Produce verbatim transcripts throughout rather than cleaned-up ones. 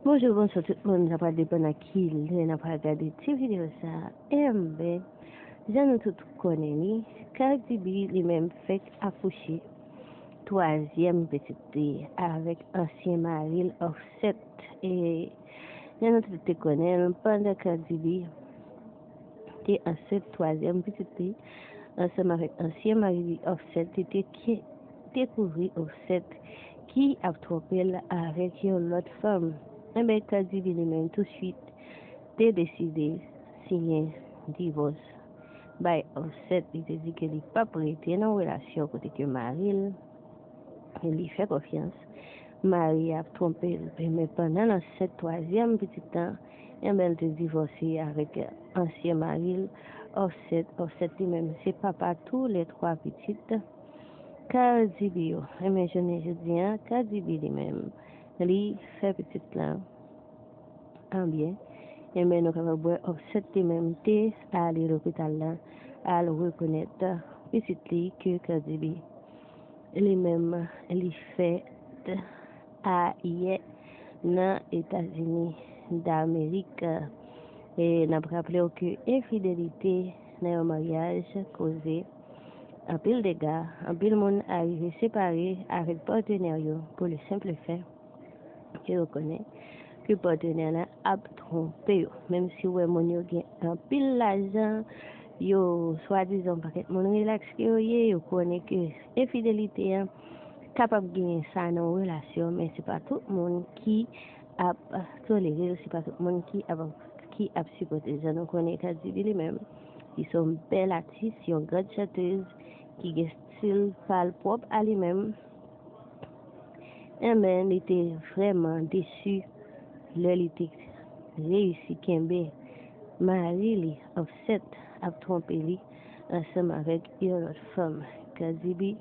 Bonjou, bonswa tout moun, sa pral depann ak ki lè n ap gade ti videyo sa a. Enben, jan nou tout konnen li, Cardi B li menm fèk akouche twazyèm pitit li avèk ansyen mari l Offset. E jan nou tout te konnen l, pandan Cardi B te ansent twazyèm pitit li, ansanm avèk ansyen mari li Offset, li te ke- dekouvri Offset ki ap twonpe l avèk yon lòt fanm. Enben, Cardi B li menm touswit te deside siyen divòs bay Offset. Li te di ke li p ap rete nan relasyon kote ke mari l, li fè konfyans, mari ap twonpe l. Enben, pandan l ansent twazyèm pitit lan, enben, l te divòse avèk ansyen mari l, Offset. Offset li menm, se papa tou lè twa pitit Cardi B yo. Enben, jounen jodi a, Cardi B li menm, li fè pitit lan an byen. Enben, nou kapab wè Offset li menm te ale lopital la, al rekonèt pitit li ke Cardi B li menm li fèt ayè nan Etazini Damerik. E n ap raple w ke enfidelite nan yon maryaj koze anpil dega, anpil moun arive separe avèk patnè yo pou le senp fè ke yo konnen ke patnè la ap twonpe yo. Menm si w wè moun yo gen anpil lajan, yo swadizan pakèt moun rilaks ke yo ye, yo konnen ke enfidelite an kapab genyen sa nan yon relasyon, men se pa tout moun ki ap tolere l, se pa tout moun ki ap, ki ap sipòte l. Jan nou konnen Cardi B li menm, li se yon bèl atis, yon grand chantez ki gen stil pa l pwòp a li menm. Enben, li te vrèman desi lè li te reyisi kenbe mari li, Offset, ap twonpe li ansanm avèk yon lòt fanm. Cardi B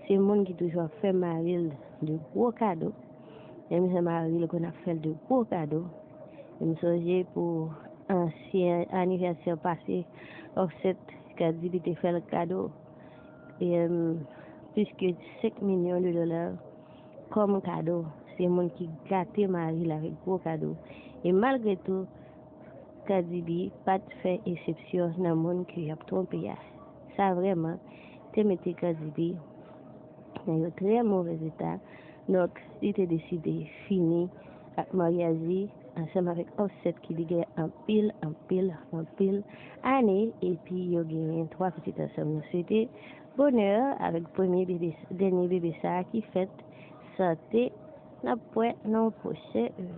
se moun ki toujou ap fè mari l de gwo kado. Menm jan mari l konn ap fè l de gwo kado. E m sonje pou ansyen anivèsè pase, Offset, Cardi B te fè l kado e, em, plis ke senk milyon de dola kòm kado. Se moun ki gate mari l avèk gwo kado. E malgre tou, Cardi B pa t fè eksepsyon nan moun ke y ap twonpe a. Sa vrèman te mete Cardi B nan yon trè movèz eta. Donk, li te deside fini ak maryaj li ansanm avèk Offset ki li gen anpil, anpil, anpil ane, epi yo genyen twa pitit ansanm. Nou swete bonè avèk premye bebe, dènye bebe sa a ki fèt, sante. N ap wè nan yon pwochen